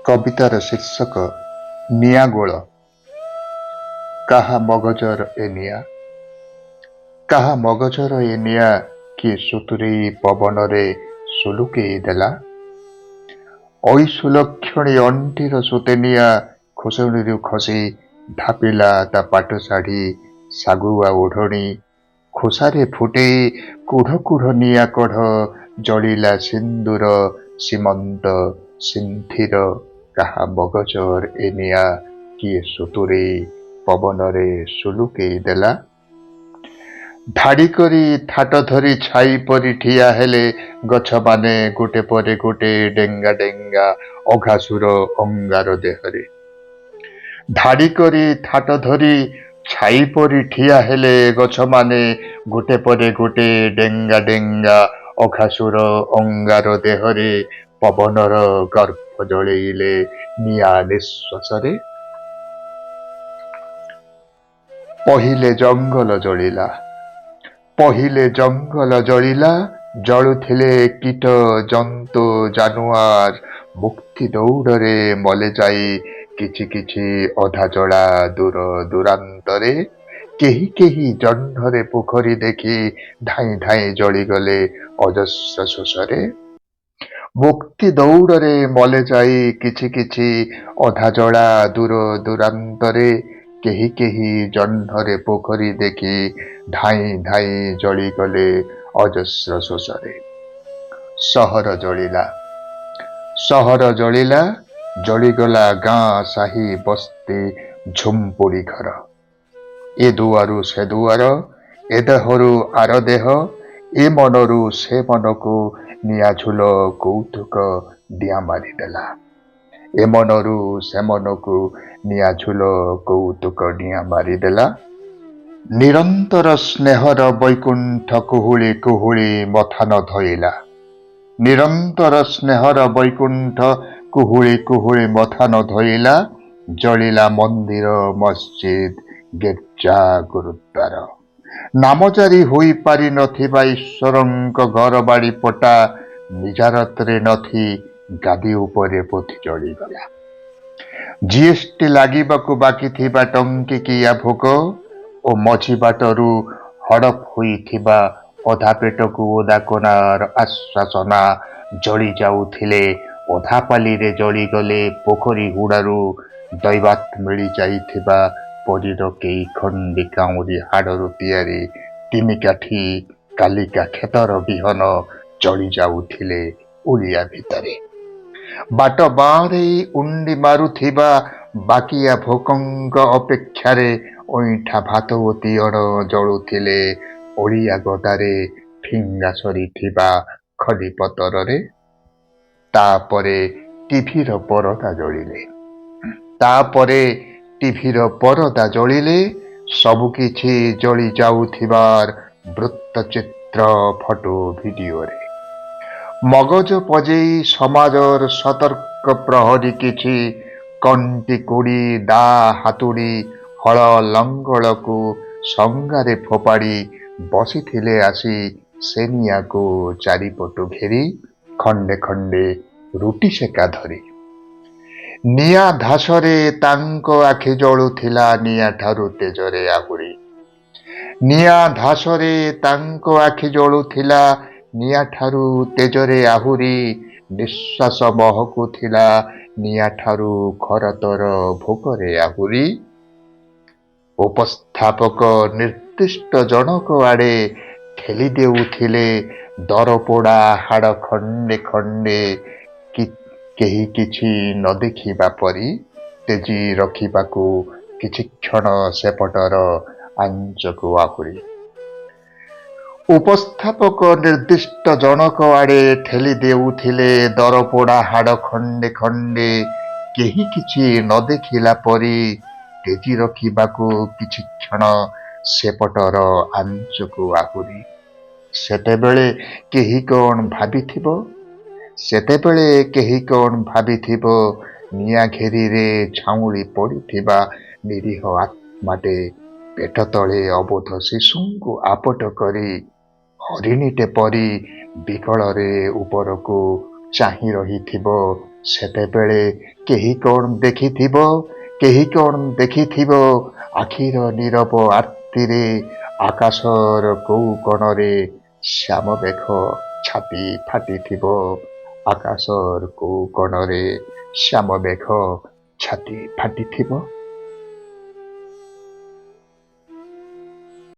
କବିତାର ଶୀର୍ଷକ ନିଆଁଗୋଳ। କାହା ମଗଜର ଏ ନିଆଁ, କାହା ମଗଜର ଏ ନିଆଁ, କିଏ ସୁତୁରେଇ ପବନରେ ସୁଲୁକେଇ ଦେଲା? ଐସୁଲକ୍ଷଣୀ ଅଣ୍ଟିର ସୁତେନିଆ ଖୋସଣିରୁ ଖସି ଢାପିଲା ତା ପାଟଶାଢ଼ୀ ଶାଗୁଆ ଓଢ଼ଣୀ ଖୋସାରେ ଫୁଟେଇ କୁଢ଼ କୁଢ଼ ନିଆଁ କଢ଼ ଜଳିଲା ସିନ୍ଦୁର ସୀମନ୍ତ ସିନ୍ଥିର। କାହା ମଗଜର ଏ ନିଆଁ, କିଏ ସୁତୁରେଇ ପବନରେ ସୁଲୁକେଇ ଦେଲା? ଧାଡ଼ି କରି ଥାଟ ଧରି ଛାଇ ପରି ଠିଆ ହେଲେ ଗଛମାନେ ଗୋଟେ ପରେ ଗୋଟେ ଡେଙ୍ଗା ଡେଙ୍ଗା ଅଘାସୁର ଅଙ୍ଗାର ଦେହରେ। ଧାଡ଼ି କରି ଥାଟ ଧରି ଛାଇ ପରି ଠିଆ ହେଲେ ଗଛମାନେ ଗୋଟେ ପରେ ଗୋଟେ ଡେଙ୍ଗା ଡେଙ୍ଗା ଅଘାସୁର ଅଙ୍ଗାର ଦେହରେ, ପବନର ଗର୍ଭ ଜଳେଇଲେ ନିଆଁ ନିଃଶ୍ୱାସରେ। ପହିଲେ ଜଙ୍ଗଲ ଜଳିଲା, ପହିଲେ ଜଙ୍ଗଲ ଜଳିଲା, ଜଳୁଥିଲେ କୀଟ ଜନ୍ତୁ ଜାନୁଆର, ମୁକ୍ତି ଦୌଡ଼ରେ ମଲେ ଯାଇ କିଛି କିଛି ଅଧାଜଳା ଦୂର ଦୂରାନ୍ତରେ। କେହି କେହି ଜହ୍ନରେ ପୋଖରୀ ଦେଖି ଧାଇଁ ଧାଇଁ ଜଳିଗଲେ ଅଜସ୍ର ଶୋଷରେ। ମୁକ୍ତି ଦୌଡ଼ରେ ମଲେ ଯାଇ କିଛି କିଛି ଅଧାଜଳା ଦୂର ଦୂରାନ୍ତରେ। କେହି କେହି ଜହ୍ନରେ ପୋଖରୀ ଦେଖି ଧାଇଁ ଧାଇଁ ଜଳିଗଲେ ଅଜସ୍ର ଶୋଷରେ। ସହର ଜଳିଲା, ସହର ଜଳିଲା, ଜଳିଗଲା ଗାଁ ସାହି ବସ୍ତି ଝୁମ୍ପୁଡ଼ି ଘର। ଏ ଦୁଆରୁ ସେ ଦୁଆର, ଏ ଦେହରୁ ଆର ଦେହ, ଏ ମନରୁ ସେ ମନକୁ ନିଆଁ ଝୁଲ କୌତୁକ ଡିଆଁ ମାରିଦେଲା। ଏ ମନରୁ ସେ ମନକୁ ନିଆଁ ଝୁଲ କୌତୁକ ଡିଆଁ ମାରିଦେଲା। ନିରନ୍ତର ସ୍ନେହର ବୈକୁଣ୍ଠ କୁହୁଳି କୁହୁଳି ମଥାନ ଧଇଲା। ନିରନ୍ତର ସ୍ନେହର ବୈକୁଣ୍ଠ କୁହୁଳି କୁହୁଳି ମଥାନ ଧଇଲା, ଜଳିଲା ମନ୍ଦିର ମସଜିଦ୍ ଗିର୍ଜା ଗୁରୁଦ୍ୱାର। ନାମଜାରି ହୋଇପାରି ନଥିବା ଈଶ୍ୱରଙ୍କ ଘରବାଡ଼ି ପଟା ନିଜାରତରେ ନଥି ଗାଦି ଉପରେ ପୋଥି ଜଳିଗଲା। ଜିଏସଟି ଲାଗିବାକୁ ବାକି ଥିବା ଟଙ୍କିକିଆ ଭୋଗ ଓ ମଝି ବାଟରୁ ହଡ଼ପ ହୋଇଥିବା ଅଧା ପେଟକୁ ଓଦାକନାର ଆଶ୍ୱାସନା ଜଳି ଯାଉଥିଲେ ଅଧାପାଲିରେ ଜଳିଗଲେ ପୋଖରୀ ହୁଡ଼ାରୁ ଦୈବାତ୍ ମିଳିଯାଇଥିବା ପରୀର କେଇ ଖଣ୍ଡି କାଉଁରୀ ହାଡ଼ରୁ ତିଆରି ତିନିକାଠି କାଲିକା କ୍ଷେତର ବିହନ ଜଳି ଯାଉଥିଲେ ଓଳିଆ ଭିତରେ। ବାଟ ବାଁରେଇ ଉଣ୍ଡି ମାରୁଥିବା ବାକିଆ ଭୋକଙ୍କ ଅପେକ୍ଷାରେ ଅଇଁଠା ଭାତ ଓ ତିଅଣ ଜଳୁଥିଲେ ଅଳିଆ ଗଦାରେ ଫିଙ୍ଗା ସରିଥିବା ଖଲିପତରରେ। ତାପରେ ଟିଭିର ପରଦା ଜଳିଲେ, ତାପରେ ଟିଭିର ପରଦା ଜଳିଲେ, ସବୁକିଛି ଜଳି ଯାଉଥିବାର ବୃତ୍ତଚିତ୍ର ଫଟୋ ଭିଡିଓରେ। ମଗଜ ପଜେଇ ସମାଜର ସତର୍କ ପ୍ରହରୀ କିଛି କଣ୍ଟି କୋଡ଼ି ଦା ହାତୁଡ଼ି ହଳ ଲଙ୍ଗଳକୁ ସଙ୍ଗାରେ ଫୋପାଡ଼ି ବସିଥିଲେ ଆସି ସେ ନିଆଁକୁ ଚାରିପଟୁ ଘେରି ଖଣ୍ଡେ ଖଣ୍ଡେ ରୁଟି ସେକା ଧରି। ନିଆଁ ଧାସରେ ତାଙ୍କ ଆଖି ଜଳୁଥିଲା ନିଆଁଠାରୁ ତେଜରେ ଆହୁରି। ନିଆଁ ଧାସରେ ତାଙ୍କ ଆଖି ଜଳୁଥିଲା ନିଆଁଠାରୁ ତେଜରେ ଆହୁରି, ନିଃଶ୍ୱାସ ମହକୁଥିଲା ନିଆଁଠାରୁ ଖରତର ଭୋକରେ ଆହୁରି। ଉପସ୍ଥାପକ ନିର୍ଦ୍ଦିଷ୍ଟ ଜଣକ ଆଡ଼େ ଠେଲି ଦେଉଥିଲେ ଦରପୋଡ଼ା ହାଡ଼ ଖଣ୍ଡେ ଖଣ୍ଡେ, କେହି କିଛି ନ ଦେଖିବା ପରି ତେଜି ରଖିବାକୁ କିଛିକ୍ଷଣ ସେପଟର ଆଞ୍ଚକୁ ଆହୁରି। ଉପସ୍ଥାପକ ନିର୍ଦ୍ଦିଷ୍ଟ ଜଣକ ଆଡ଼େ ଠେଲି ଦେଉଥିଲେ ଦରପୋଡ଼ା ହାଡ଼ ଖଣ୍ଡେ ଖଣ୍ଡେ, କେହି କିଛି ନ ଦେଖିଲା ପରି ତେଜି ରଖିବାକୁ କିଛିକ୍ଷଣ ସେପଟର ଆଞ୍ଚକୁ ଆହୁରି। ସେତେବେଳେ କେହି କଣ ଭାବିଥିବ, ସେତେବେଳେ କେହି କଣ ଭାବିଥିବ, ନିଆଁ ଘେରିରେ ଝାଉଁଳି ପଡ଼ିଥିବା ନିରୀହ ଆତ୍ମାଟେ ପେଟ ତଳେ ଅବୋଧ ଶିଶୁଙ୍କୁ ଆପଟ କରି ହରିଣୀଟେ ପରି ବିକଳରେ ଉପରକୁ ଚାହିଁ ରହିଥିବ ସେତେବେଳେ କେହି କ'ଣ ଦେଖିଥିବ, କେହି କ'ଣ ଦେଖିଥିବ ଆଖିର ନୀରବ ଆର୍ତ୍ତିରେ ଆକାଶର କୋଉ କୋଣରେ ଶ୍ୟାମ ମେଘ ଛାତି ଫାଟିଥିବ, ଆକାଶର କୋଉ କୋଣରେ ଶ୍ୟାମ ମେଘ ଛାତି ଫାଟିଥିବ।